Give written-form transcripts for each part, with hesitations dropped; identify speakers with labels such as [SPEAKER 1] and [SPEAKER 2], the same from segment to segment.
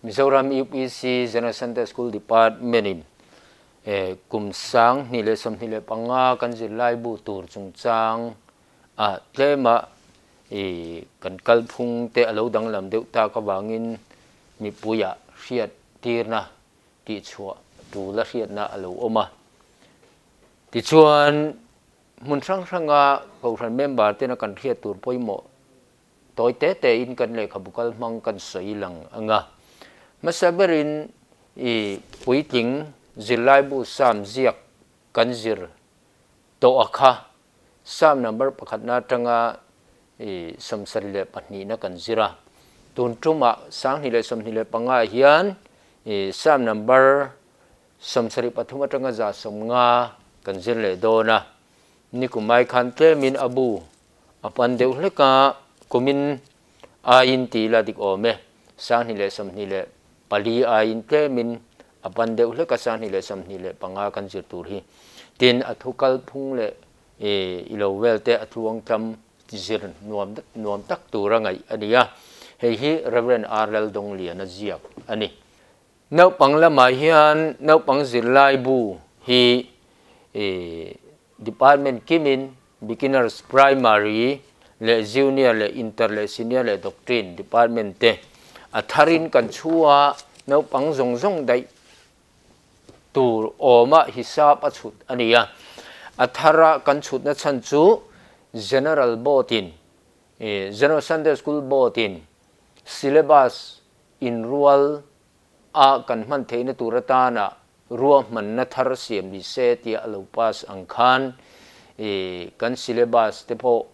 [SPEAKER 1] Mizoram UPC General Sunday School Department in kum 2025 kan zirlaibu tur chungchang ah tlema kan kalphung te a lo danglam deuh tak avangin mipuiah hriat tirna tihchhuah tul a hriatna a lo awm a. Tichuan hmun hrang hranga Kohhran member tena kan hriat tur pawimawh tawi te tein kan lehkhabu kal hmang kan sawi lang ang a. Hmasa berin i puitling zirlaibu Sam ziak kan zir tawh a kha Sam number pakhatna atanga i 72na kan zir a. Tun tumah 2025 ah hian i Sam number 73 atanga 150 kan zir leh dawn a. Nikum ai khan tlemin a bu a pan deuh hlek a, kumin aiin ti ila dik awm e. 2024 aiin tlemin a pan deuh hlek a, 2025 kan zir tur hi. Tin, a thu kalphung leh i lo vel te a tluangtlam zir nuam nuam tak tura ngaih a ni a. Hei hi Rev. R. Laldongliana ziak a ni. Naupang lamah hian naupang zirlai bu hi Department kimin Beginners Primary leh Junior leh Inter leh Senior leh Doctrine Department te a tharin kan chhu a, naupang zawng zawng daih tur awma hisap a chhut a ni a. A thara kan chhutna chhan chu General Board in, General Sunday School Board in syllabus inrual a kan hman theihna tur atana ruahmanna thar siam ni se tia a lo pass ang khan i kan syllabus te pawh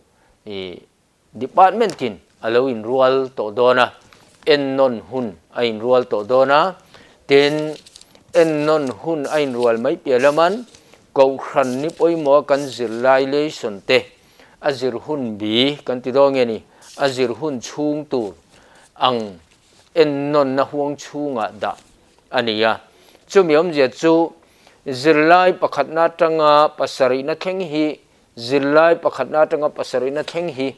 [SPEAKER 1] i department in a lo inrual tawh dawn a, ennawn hun a inrual tawh dawn a, tin ennawn hun a inrual mai piah laman kohhran ni pawimawha kan zirlai lesson te a zir hun bi kan ti dawn nge ni, a zir hun chhung tur ang ennawnna huang chhungah dah a ni a. Chumi awmzia chu zirlai pakhatna atanga pasarihna thleng hi zirlai pakhatna atanga pasarihna thleng hi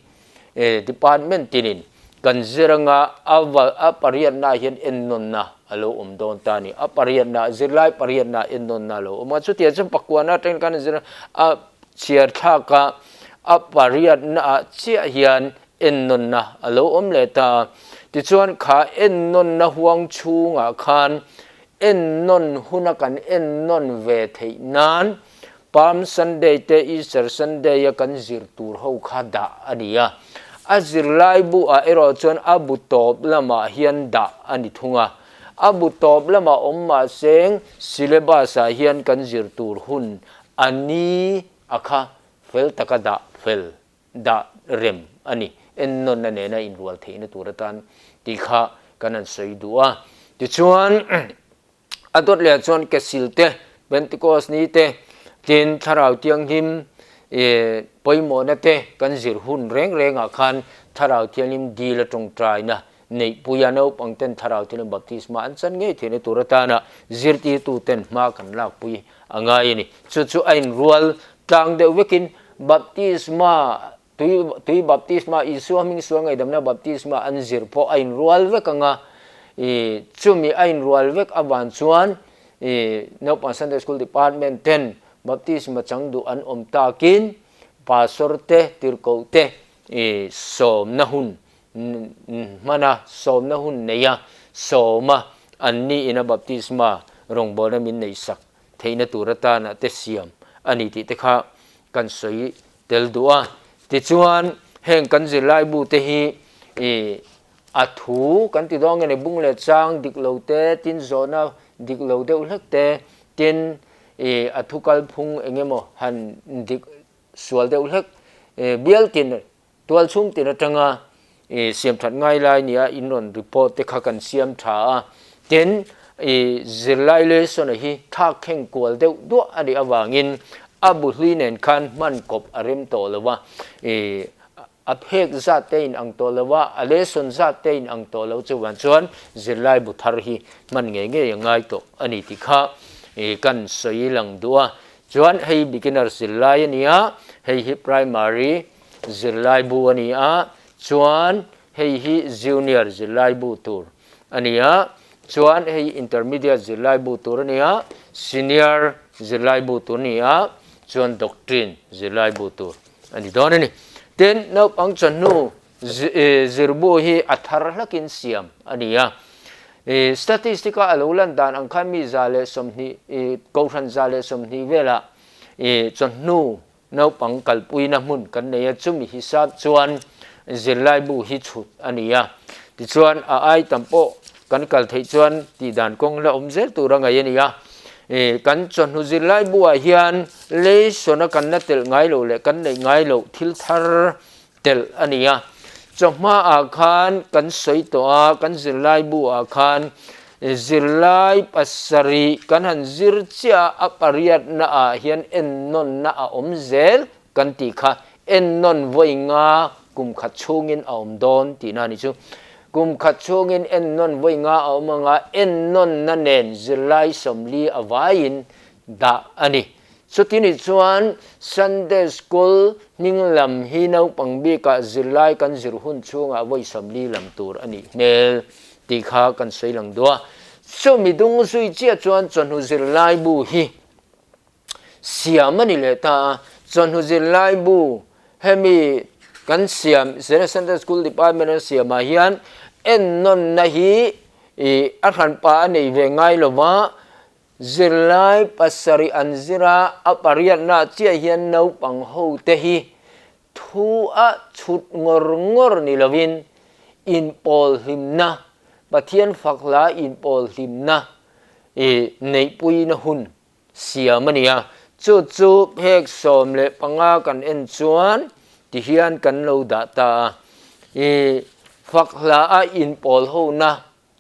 [SPEAKER 1] department tinin kan zir anga a pariatnaah hian ennawnna a lo awm dawn ta a ni. A pariatna, zirlai pariatna ennawnna a lo awm a. Chutiang chuan pakuana atangin kan zir a chhiar thlak a, a pariatnaah chiah hian ennawnna a lo awm leh ta a. Tichuan kha ennawnna huang chhungah khan ennawn huna kan ennawn ve theih nan Palm Sunday te Easter Sunday a kan zir tur ho kha dah a ni a. A zirlai bu ah erawh chuan a bu tawp lamah hian dah a ni thung a. A bu tawp lamah awm mahseng syllabus ah hian kan zir tur hun a ni a kha fel taka dah fel dah rem a ni. Ennawnna nena inrual theihna tur atan tih kha kan han sawi duh a. Tichuan, a dawt leh chuan Kesil te, Pentecost ni te, tin Thlarau Thianghlim pawimawhna te kan zir hun reng rengah khan Thlarau Thianghlim dil a tawngtaina neihpuia naupang ten Thlarau Thianghlim baptisma an chan ngei theihna tur atana zirtirtu ten hma kan lakpui a ngai a ni. Chu chu a inrual tlang deuh vekin baptisma, tui tui baptisma, Isua hming sual ngaihdamna baptisma an zir pawh a inrual vek ang a, ih chumi a inrual vek avang chuan ih naupang Sunday School Department ten baptisma chang duh an awm takin pastor te, tirhkoh te ih sawmna hun Hmana sawmna hun neia sawma an ni ina baptisma rawngbawlna min neihsak theihna tur atana te siam a ni tih te kha kan sawi tel duh a. Tichuan, heng kan zirlaibu te hi i a thu kan ti dawn nge ni, bung leh chang dik lo te, tin zawhna dik lo deuh hlek te, tin i a thu kalphung eng emaw han dik sual deuh hlek bial tin Tual chhung tin atanga i siam that ngai lai nia in rawn report te kha kan siam tha a, tin i zirlai lesson a hi thlak thleng kual deuh duah a nih avangin a bu hlui nen khan hman kawp a rem tawh lo a, i a phek zat te in ang tawh lo a, a lesson zat te in ang tawh lo chuvang chuan zirlai bu thar hi hman ngei ngei a ngai tawh a ni tih kha i kan sawi lang duh a. Chuan hei beginner zirlai a ni a, hei hi primary zirlaibu a ni a, chuan hei hi junior zirlaibu tur a ni a. Chuan hei intermediate zirlai bu tur a ni a, senior zirlai bu tur a ni a, chuan doctrine zirlai bu tur a ni dawn a ni. Tin, naupang chawhnu zirbu hi a thar hlakin siam a ni a. Statistic-a a lo lan dan ang khan mi 120, kohhran 120 velah chawhnu Naupang kalpuina hmun kan nei a, chumi hisap chuan zirlaibu hi chhut a ni a. Tichuan, a ai tam pawh kan kal theih chuan tihdan kawng la awm zel tur a ngaih a ni a. Kan chawhnu zirlaibu ah hian lesson a kan la telh ngai loh leh kan neih ngai loh thil thar telh a ni a. Chawhma ah khan kan sawi tawh a, kan zirlaibu ah khan zirlai pasarih kan han zir chiah a, a pariatna ah hian ennawnna a awm zel kan tih kha ennawn vawi nga kum khat chhungin a awm dawn tihna a ni chu. Kum khat chhungin ennawn vawi nga a awm anga ennawnna nen zirlai 40 a vaiin dah a ni. Chuti ni chuan Sunday School hming lam hi naupang bikah zirlai kan zir hun chhungah vawi 40 lam tur a nih hmel tih kha kan sawi lang duh a. Chumi dung zui chiah chuan chawhnu zirlai bu hi siam a ni leh ta a. Chawhnu zirlai bu hemi kan siam Sunday School Department an siamah hian ennawnna hi a hranpa a nei ve ngai lova, Zirlai pasarih an zir a, a pariatna chiah hian naupang ho te hi thu a chhut ngawr ngawr ni lovin inpawl hlimna, Pathian fak hla inpawl hlimna i neihpuina hun siam a ni a. Chu chu phek 15 kan en chuan tihian kan lo dah ta a, i fak hla a inpawl hona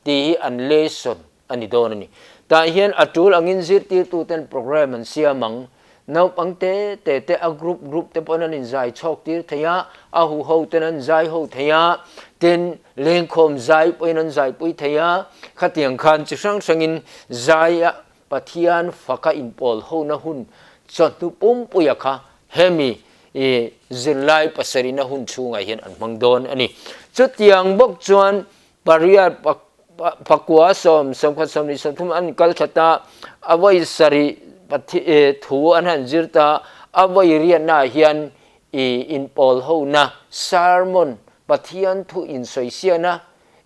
[SPEAKER 1] tih hi an lesson a ni dawn a ni. Tah hian a tul angin zirtirtuten program an siam ang. Naupang te te te a group group te pawhin an inzai chhawk tir thei a, a huho ten an zai ho thei a, tin lengkhawm zai pawhin an zaipui thei a, khatiang khan chi hrang hrangin zai a Pathian faka inpawl hona hun chawhnu pumpuia kha hemi i zirlai pasarihna hun chhungah hian an hmang dawn a ni. Chutiang bawk chuan Pariat pakua sawm sawmkhat sawmhnih sawmthum an kal that a, a vawi sarih thu an han zir ta, a vawi riatnaah hian i inpawl hona sermon, Pathian thu insawi-siahna,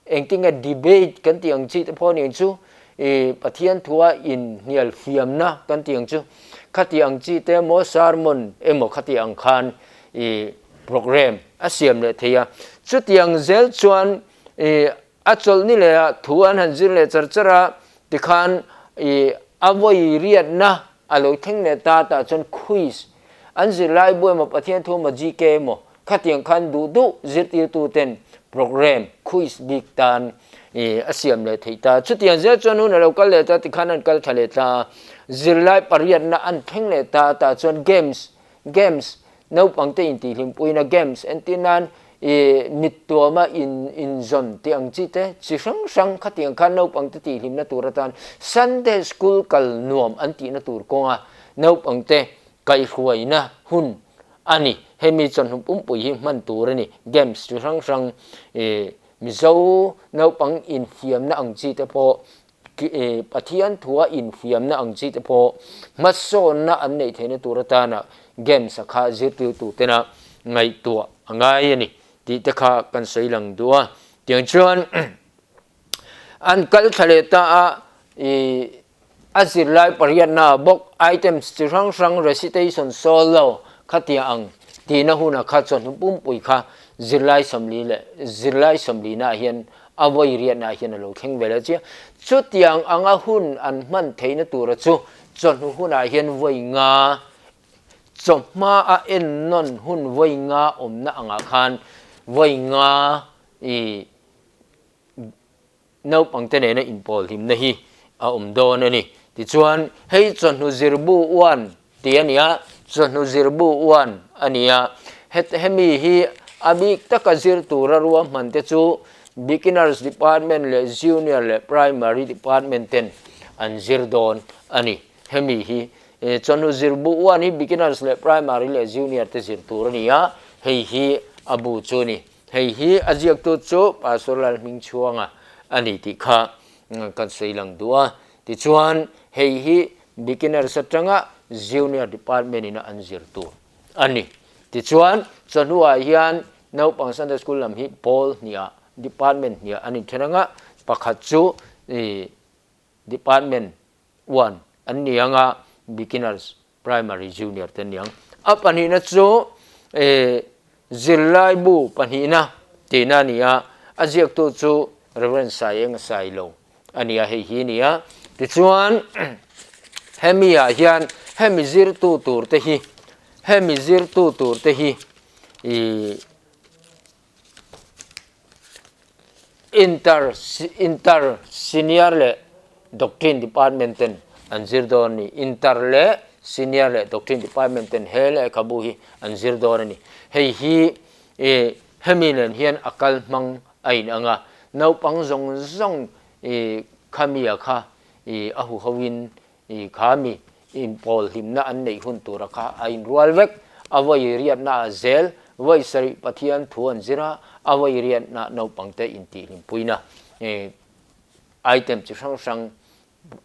[SPEAKER 1] engtinge debate kan tih ang chi te pawh aniang chu, i Pathian thua inhnial fiamna kan tih ang chu, khati ang chi te emaw sermon emaw khati ang khan i Program a siam leh thei a, chutiang zel chuan ih a chawlhni leh ah thu an han zir leh char char a, tikhan ih a vawi riatna a lo thleng leh ta tah chuan quiz an zirlai bu emaw Pathian thu emaw GK emaw khatiang khan duh duh zirtirtu ten program quiz bik tan ih a siam leh theih ta. Chutiang zel chuan hun a lo kal leh ta tikhan an kal tha leh ta a, zirlai pariatna an thleng leh ta tah chuan games Games, Naupangte intihhlimpuina games entir nan i mit tuama in inzawn tih ang chi te chi hrang hrang khatiang khan naupangte tihhlimna tur atan Sunday School kal nuam an tihna tur kawnga naupangte kaihhruaina hun a ni. Hemi chawhnu pumpui hi hman tur a ni. Games chi hrang hrang i Mizo naupang infiamna ang chi te pawh Pathian thua infiamna ang chi te pawh hmasawnna an neih theihna tur atana games a kha zirtirtu tena ngaihtuah a ngai a ni tih te kha kan sawi lang duh a. Tiang chuan an kal thla leh ta a, ih a zirlai pariatna bawk items chi hrang hrang recitation solo khatia ang tihna huna kha chawhnu pumpui kha zirlai 40 leh zirlai 40 naah hian A vawi riatna hian a lo thleng ve leh chiah. Chutiang anga hun an hman theihna tura chu chawhnu hunah hian vawi nga, chawhma a ennawn hun vawi nga awmna angah khan vawi nga i naupangte nena inpawl hlimna hi a awm dawn a ni. Tichuan, hei chawhnu zirbu uan tih a ni a, chawhnu zirbu uan a ni a. Hemi hi a bik taka zir tura ruahman te chu Beginners Department leh Junior leh Primary Department ten an zir dawn a ni. Hemi hi chawhnu zirbu uan hi Beginners leh Primary leh Junior te zir tur a ni a, hei hi a bu chu a ni. Hei hi a ziaktu chu Pastor Lalhmingchhuanga a ni tih kha. kan sawi lang duh a. Tichuan, hei hi Beginners atanga Junior Department ina an zir tur a ni. Tichuan, chawhnuah hian naupang Sunday School lam hi pawl hniah, department hniah an inthen anga, pakhat chu Department one an ni anga, Beginners, Primary, Junior te an ni ang. A pahnihna chu zirlaibu pahnihna tihna a ni a, a ziaktu chu Rev. Saienga Sailo a ni a, hei hi a ni a. Tichuan, hemi ah hian hemi zirtu tur te hi, hemi zirtu tur te hi ih Inter Inter Senior leh Doctrine Department ten an zir dawn a ni. Inter leh Senior leh Doctrine Department ten he lehkhabu hi an zir dawn a ni. Hei hi ih hemi nen hian a kal hmang a inang a, naupang zawng zawng ih khamia kha ih a huhoin I kha mi inpawl hlimna an neih hun tura kha a inrual vek. A vawi riatna ah zel, vawi sarih Pathian thu an zir a, a vawi riatna naupangte intihhlimpuina item chi hrang hrang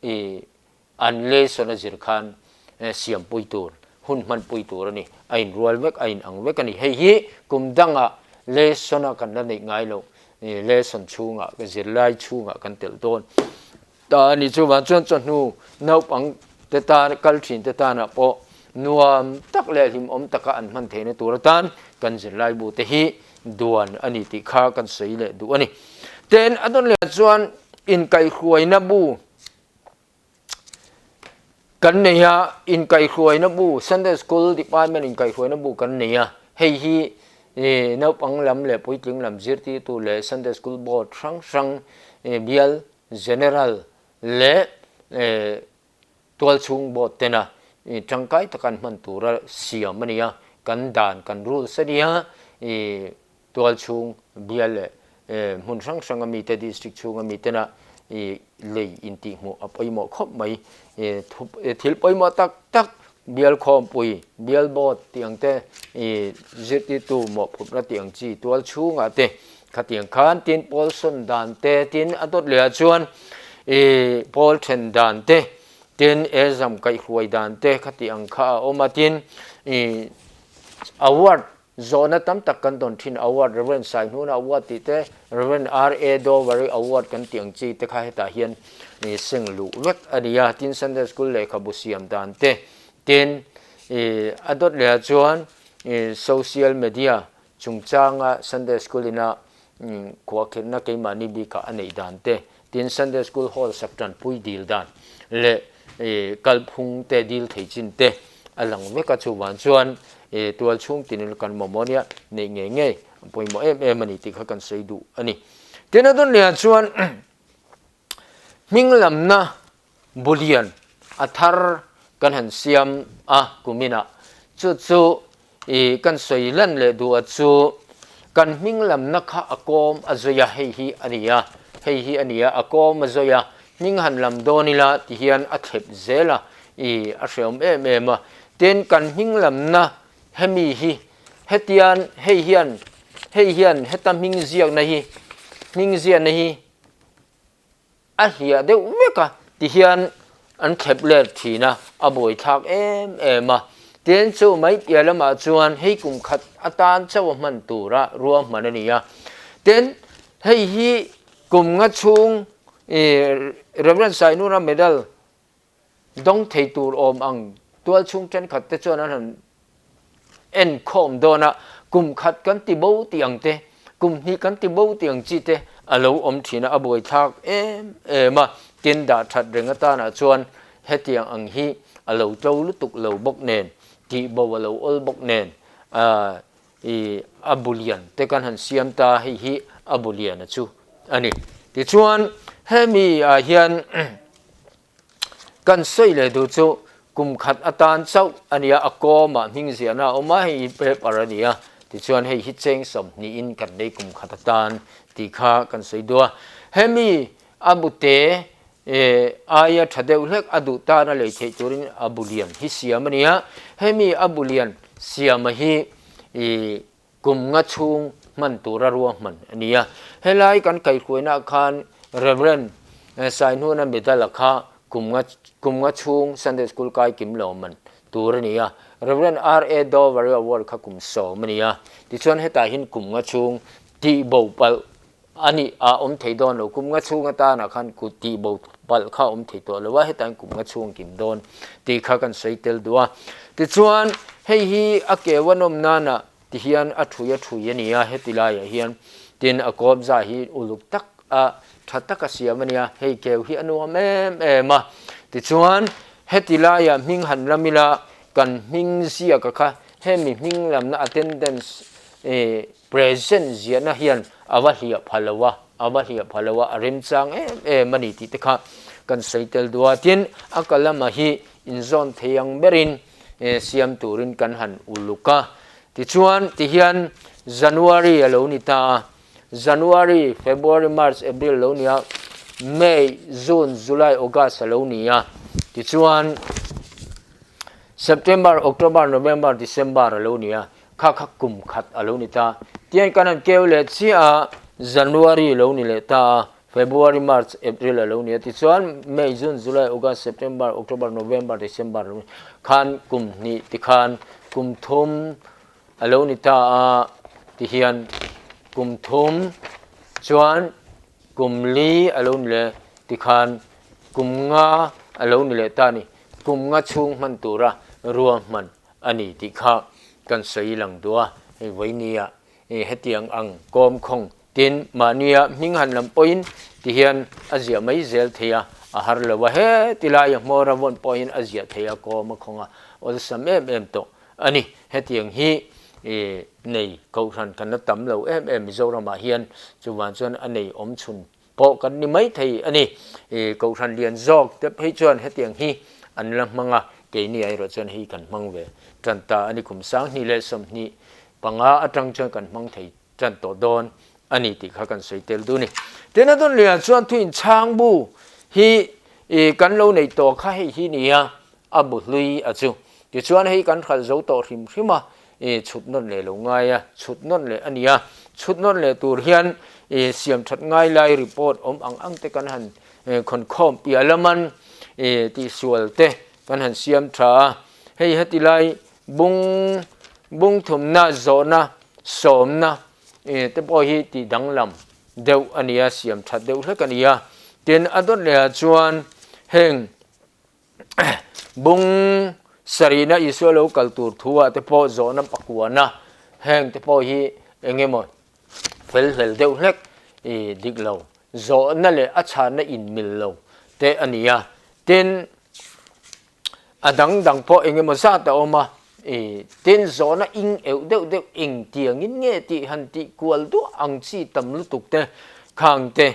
[SPEAKER 1] i an lesson a zir khan siampui tur, hun hmanpui tur a ni. A inrual vek, a inang vek a ni. Hei hi kum dangah lesson a kan la neih ngai loh, lesson chhungah, zirlai chhungah kan telh dawn. Ta a ni chuvang chuan chawhnu naupang te tan kal thin te tanah pawh nuam tak leh hlimawm taka an hman theihna tur atan kan zirlaibu te hi duan a ni tih kha kan sawi leh duh a ni. Ten a dawn leh chuan inkaihhruaina bu kan nei a, inkaihhruaina bu Sunday School Department inkaihhruaina bu kan nei a, hei hi naupang lam leh puitling lam zirtirtu leh Sunday School Board hrang hrang bial General leh tualchhung board tena tangkai taka an hman tura siam a ni a, kan dan kan rules a ni a, tualchhung bial leh hmun hrang hranga mite district chhunga mitena lei intihhmuh a pawimawh khawp mai. Thil pawimawh tak tak bial khawmpui, bial board tih ang te, zirtirtu mawhphurhna tih ang chi tualchhungah te Khatiang khan tin pawl sawn dan te, tin a dawt leh ah chuan i pawl then dan te, tin exam kaihhruai dan te khati ang kha a awm a, tin i award zawhna tam tak kan dawn thin award Rev. Saihnuna award tih te, Rev. RA Dovari award kan tih ang chi te kha hetah hian i seng luh vek a ni a, tin Sunday School lehkhabu siam dan te, tin i a dawt leh ah chuan i social media Chungchanga Sunday School ina khuahkhirhna keimahni bikah a neih dan te, tin Sunday School Hall sak tanpui dil dan leh kalphung te dil thei chin te a lang vek a, chuvang chuan tual chhung tinin kan mamawh nia neih ngei ngei a pawimawh em em a ni tih kha kan sawi duh a ni. Tin a dawn lehah chuan hming lamna Bulian a thar kan han siam a kuminah chu chu i kan sawi lan leh duh a chu kan hming lamna kha a kawm a zawi a hei hi a ni a hei hi a ni a a kawm a zawi a hming han lam dawn ila ti hian a thlep zel a i a hreawm em em a tin kan hming lamna hemi hi hetian hei hian hei hian heta hming ziakna hi hming ziahna hi A hliah deuh vek a, tihian an thlep let thin a, a buaithlak em em a. Tin, chu mai piah lamah chuan hei kum khat atan chauh a hman tura ruahman a ni a. Tin, hei hi kum nga chhung Rev. Sainuna Medal Dawng thei tur awm ang tual chhung thenkhat te chuan an han en khawm dawn a, kum khat kan ti bo tih ang te, kum hnih kan ti bo tih ang chi te a lo awm thin a, a buaithlak em em a, tin dah that reng atanah chuan hetiang ang hi a lo tlo lutuk lo bawk nen, tih bo a lo awl bawk nen, i a bu lian te kan han siam ta hei hi a bu lian a chu a ni. Tichuan hemi ah hian kan sawi leh duh chu kum khat atan chauh a nia a kawmah hming ziahna a awm a hei hi paper a ni a tichuan hei hi cheng sawmhnihin kan nei kum khat atan tih kha kan sawi duh a hemi a bu te aia tha deuh hlek a duh tan a lei theih turin a bu lian hi siam a ni a hemi a bu lian siama hi ih Kum nga chhung hman tura ruahman a ni a. Helai kan kaihhruainaah khan Rev. Saihnuna medal a kha kum nga kum nga chhung Sunday School kai kim lo man tur a ni a, Rev. R. A. Dover Award kha kum sawm a ni a, tichuan hetah hian kum nga chhung tihbo palh a nih a awm thei dawn lo, kum nga chhung atana khan kut tihbo palh kha a awm thei tawh lo a, hetah hian kum nga chhung kim dawn tih kha kan sawi tel duh a. Tichuan hei hi a keu a nawm nana Tihian a thui a thui a ni a, heti laiah hian tin a kawp zah hi uluk tak a tha taka siam a nia, hei keu hi a nuam em em a. Tichuan heti laiah hming han lam ila kan hming ziaka kha hemi hming lamna attendance present ziahna hian a va hliah pha lo a, a va hliah pha lo a, a remchang em em a ni tih te kha kan sawi tel duh a. Tin a kalama hi inzawn thei ang berin siam turin kan han uluk a. Tichuan, tihian January a lo ni ta a, January, February, March, April lo ni a, May, June, July, August a lo ni a. Tichuan, September, October, November, December a lo ni a, kha kha kum khat a lo ni ta. Tihian kan han keu leh chiah a, January a lo ni leh ta a, February, March, April a lo ni a, tichuan May, June, July, August, September, October, November, December lo ni khan kum hnih tikhan kum thum a lo ni ta a, tihian kum thum chuan kum li a lo ni leh tikhan kum nga a lo ni leh ta a ni. Kum nga chhung hman tura ruahman a ni tih kha kan sawi lang duh a, hei vawinia hetiang ang kawm khawng Tin, mahnia hming han lam pawhin tihian a ziah mai zel thei a, a har lo a, heti laia hmawr a vawn pawhin a ziah thei a, kawm a khawng a, awlsam em em tawh a ni. Hetiang hi nei kohhran kan la tam lo em em Mizoramah hian, chuvang chuan a nei awm chhun pawh kan ni mai thei a ni. Kohhran lian zawk te phei chuan hetiang hi an la hmang a, keini erawh chuan hei kan hmang ve tan ta a ni. Kum 2025 atang chuan kan hmang thei Tan tawh dawn a ni tih kha kan sawi tel duh a ni. Tin a dawn lehah chuan thu inchhang bu hi kan lo neih tawh kha hei hi nia a bu hlui a chu. Tichuan hei kan hralh zo tawh hrim hrim a, chhut nawn leh lo ngai a, chhut nawn leh a ni a. Chhut nawn leh tur hian siam that ngai lai report awm ang ang te kan han khawn khawm piah laman tihsual te kan han siam tha a. Hei heti lai Bung, bung thumna, zawhna, sawmna te pawh hi tih danglam deuh a ni a, siam that deuh hlek a ni a. Tin, a dawt lehah chuan heng bung sarihna Isua lo kal tur thu ah te pawh zawhna pakuana heng te pawh hi eng emaw fel hlel deuh hlek dik lo, zawhna leh a chhanna inmil lo te a ni a. Tin, A dang dang pawh eng emaw zat a awm a, i tin zawhna ing euh deuh deuh eng tiangin nge tih han tih kual duah ang chi tam lutuk te khang te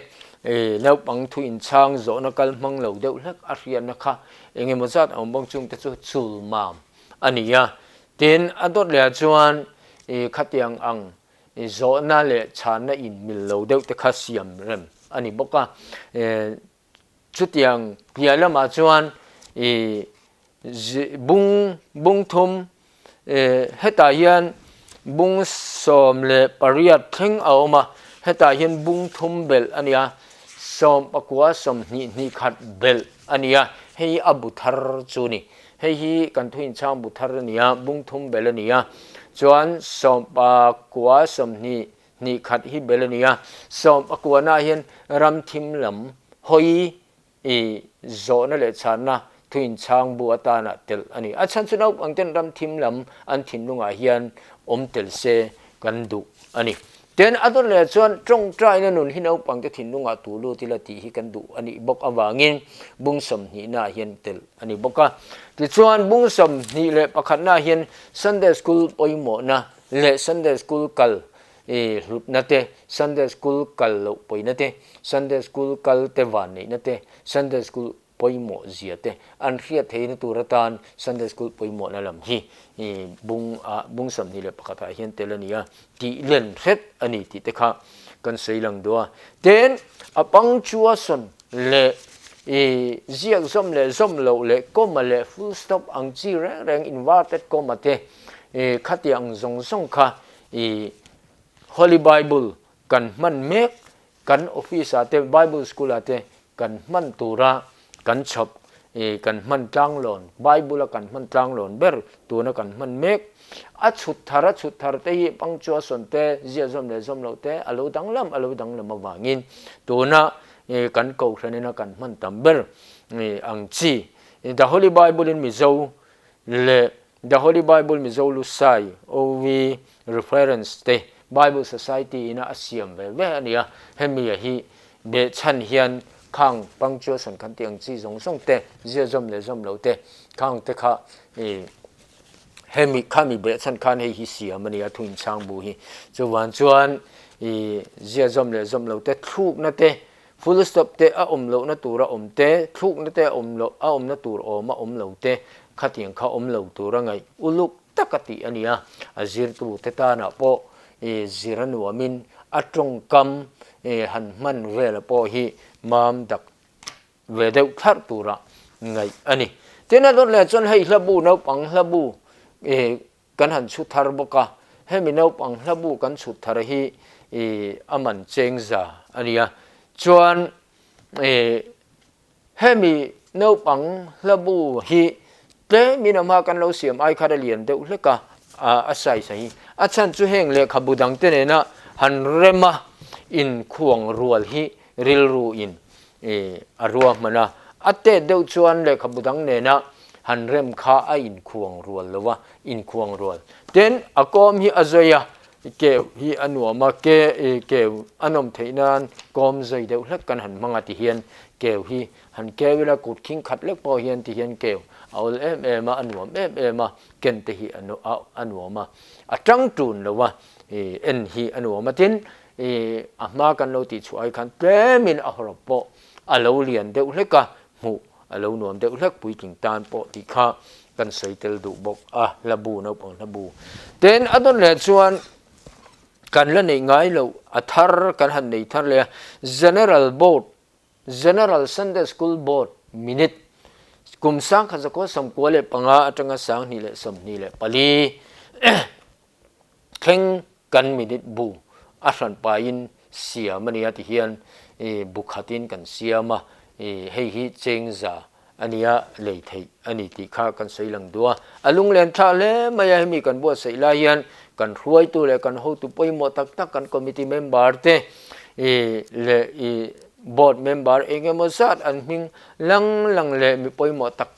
[SPEAKER 1] i naupang thu inchhang zawhna kal hmang lo deuh hlek a hriatna kha eng emaw zat a awm bawk chung te chu chul mam a ni a. Tin, a dawt lehah chuan i khatiang ang i zawhna leh chhanna inmil lo deuh te kha siam rem a ni bawk a. Chutiang piah lamah chuan i bung bung thum hetah hian bung 18 thleng a awm a, hetah hian bung thum belh a ni a, sawmpakua sawmhnih hnih khat belh a ni a, hei a bu thar chu a ni. Hei hi kan thu inchhang bu thar a ni a, bung thum belh a ni a, chuan sawmpakua sawmhnih Hnih khat hi bel a ni a, sawm a kuanah hian ram thim lam hawi i zawhna leh chhanna thu inchhang bu atana telh a ni. A chhan chu naupang ten ram thim lam an thinlungah hian awm tel se kan duh a ni. Tin, a dawn leh chuan tawngtaina nun hi naupang te thinlungah tu lut ila tih hi kan duh a nih bawk avangin bung sawmhnihnaah hian telh a ni bawk a. Tichuan, bung 21naah hian Sunday School pawimawhna leh Sunday School kal i hlutna te, Sunday School kal loh pawina te, Sunday School kal te van neihna te, Sunday School pawimawh zia te an hriat theihna tur atan Sunday School pawimawhna lam hi i bung ah bung 21 ah hian tel a ni a, tih len hret a ni tih te kha kan sawi lang duh a. Tin, a punctuation leh i ziak zawm leh zawm loh leh comma leh full stop ang chi reng reng inverted comma te I khati ang zawng zawng kha i Holy Bible kan hman mek, kan office ah te, Bible school ah te kan hman tura kan chhawp kan hman tlanglawn, Bible a kan hman tlanglawn ber tuna kan hman mek. A chhut thar a chhut thar te hi punctuation te ziahzawm leh zawm loh te a lo danglam a lo danglam avangin tuna kan kohhranina kan hman tam ber ang chi The Holy Bible in Mizo leh The Holy Bible Mizo Lusai OV Reference te Bible Society ina a siam ve ve a ni a, hemi a hi behchhan hian khang punctuation kan tih ang chi zawng zawng te, ziahzawm leh zawm lo te khang te kha ih hemi khami behchhan khan hei hi siam a ni a thu inchhang bu hi. Chuvang chuan ih ziahzawm leh zawm lo te thlukna te Full stop te a awm lohna tur a awm te, thlukna te a awm loh a awmna tur awm a awm lo te, khatiang kha awm lo tur a ngaih uluk tak a tih a ni a. A zirtu te tanah pawh i zir a nuamin a tawngkam i han hman vela pawh hi mam dak ve deuh thlarh tura ngaih a ni. Tin a dawt leh chuan hei hlabu naupang hlabu i Kan han chhut thar bawk a, hemi naupang hlabu kan chhut thar hi i a man cheng za a nia. Chuan i hemi naupang hlabu hi tlemin a hma kan lo siam ai khat a lian deuh hlek a, a size a hi. A chhan chu heng lehkhabu dangte nena han rem a inkhuang rual hi rilru in i a ruahman a, a tet deuh chuan lehkhabu dang nena han rem kha a inkhuang rual lo a, inkhuang rual. Tin, a kawm hi a zawi a, keu hi a nuam a, ke i keu a nawm theih nan kawm zawi deuh hlek kan han hmang a ti hian keu hi han keu ila kut khing khat lek pawh hian ti hian keu a awl em em a, a nuam em em a, ken te hi a nuam a, a tang tun lo a, i en hi a nuam a. Tin, I a hma kan lo tih chhuah ai khan tlemin a hawrawp pawh a lo lian deuh hlek a, hmuh a lo nuam deuh hlek puitling tan pawh tih kha kan sawi tel duh bawk a, hlabu naupang hlabu. Tin, a dawn leh chuan kan la neih ngai loh a thar kan han nei thar leh a, General Board, General Sunday School Board minute kum 1995 atanga 2024 thleng kan minute bu a hran pahin siam a nia ti hian bu khatin kan siam a, hei hi cheng za a nia lei theih a ni tih kha kan sawi lang duh a. A lunglen thlah hle mai a, hemi kan buatsaih lai hian kan hruaitu leh kan hotu pawimawh tak tak kan committee member te leh board member eng emaw zat an hming lang lang leh mi pawimawh tak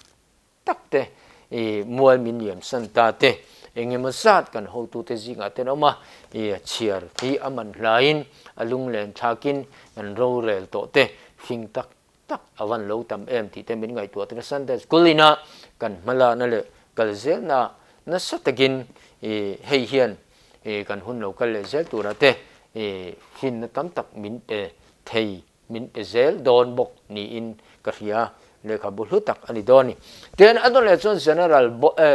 [SPEAKER 1] tak te, i mual min liam san ta te, eng emaw zat kan hotute zingah ten awm a, i chhiar hi a man hlaiin a lunglen thlakin kan rorel tawh te fing tak tak a van lo tam em tih te min ngaihtuah tir a, Sunday School ina kan hmalakna leh kal zelna nasa takin i hei hian i kan hun lo kal leh zel tura te i finna tam tak min pe thei Min pe zel dawn bawk niin ka hria, lehkhabu hlu tak a ni dawn a ni. Tin, a dawt leh chuan General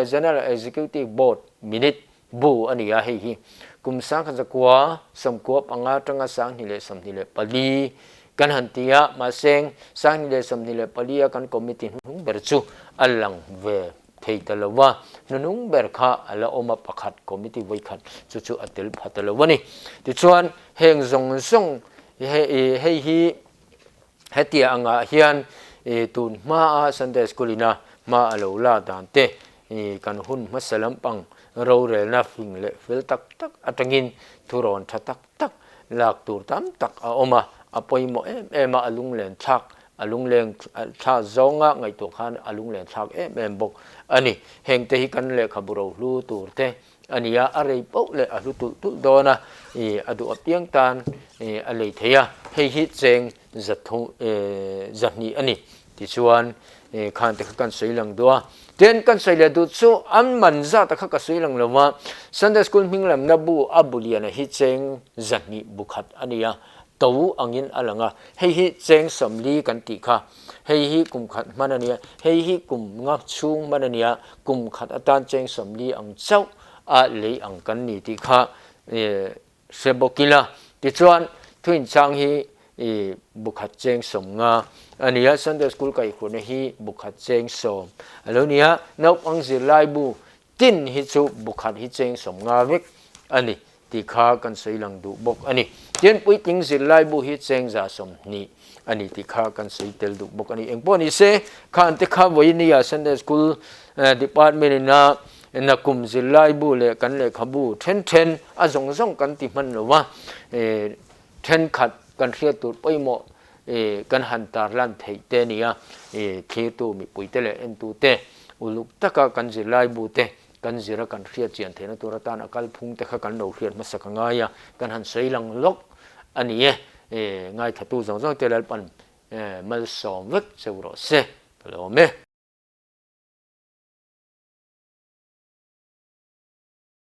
[SPEAKER 1] General Executive Board minute bu a ni a, hei hi kum 1995 atanga 2024 kan han ti a, mahse 2024 a kan committee hnuhnung ber chu a lang ve thei ta lo va, hnuhnung ber kha a la awm a, pakhat committee vawikhat chu chu a tel pha ta lo a ni. Tichuan, heng zawng zawng hei hi hetia angah hian tun hmaa Sunday School ina hma a lo la dan te kan hun hmasa lampang rorelna fing leh fel tak tak atangin thurawn tha tak tak lak tur tam tak a awm a, a pawimawh em em a, a lunglen thlak, a lungleng thla zawnga ngaihtuah khan a lunglen thlak em em bawk a ni. Hengte hi kan lehkhabu rohlu tur te a ni a, a rei poh leh a hlu tulh tulh dawn a, ih a duh apiang tan ih a lei thei a, hei hi cheng zathu ih zahnih a ni tichuan ih khan te kha kan sawi lang duh a, tin kan sawi leh duh chu an man zat a kha ka sawi lang lo va, Sunday School hming lamna bu a bu lian a hi cheng zahnih bu khat a ni a, to angin a lang a, hei hi cheng sawmli kan tih kha. Hei hi kum khat hman a nia, hei hi kum nga chhung hman a nia, kum khat atan cheng sawmli ang chauh a lei ang kan ni tih kha hre bawk ila. Tichuan, thuinchang hi bu khat cheng sawm nga a nia, Sunday School kaihhurna hi bu khat cheng sawm a lo nia, naupang zirlai bu tin hi chu bu khat hi cheng sawm nga vek a ni. tih kha kan sawi lang duh bawk a ni. Tin, puitling zirlaibu hi cheng 20% a ni tih kha kan sawi tel duh bawk a ni. Engpawh ni se, khan te kha vawinia Sunday School Department ina nakum zirlaibu leh kan lehkhabu then then a zawng zawng kan ti hman lo va, thenkhat kan hriat tur pawimawh kan han tarlan theih te a ni a, thlirtu mipuite leh entute uluk taka kan zirlaibu te kan zira kan hriat chian theihna tur atan a kalphung te kha kan lo hriat hmasak a ngai a, kan han sawi lang lawk a ni e. Ngaithatu zawng zawng te Lalpan malsawm vek cheu rawh se ka lo awm e.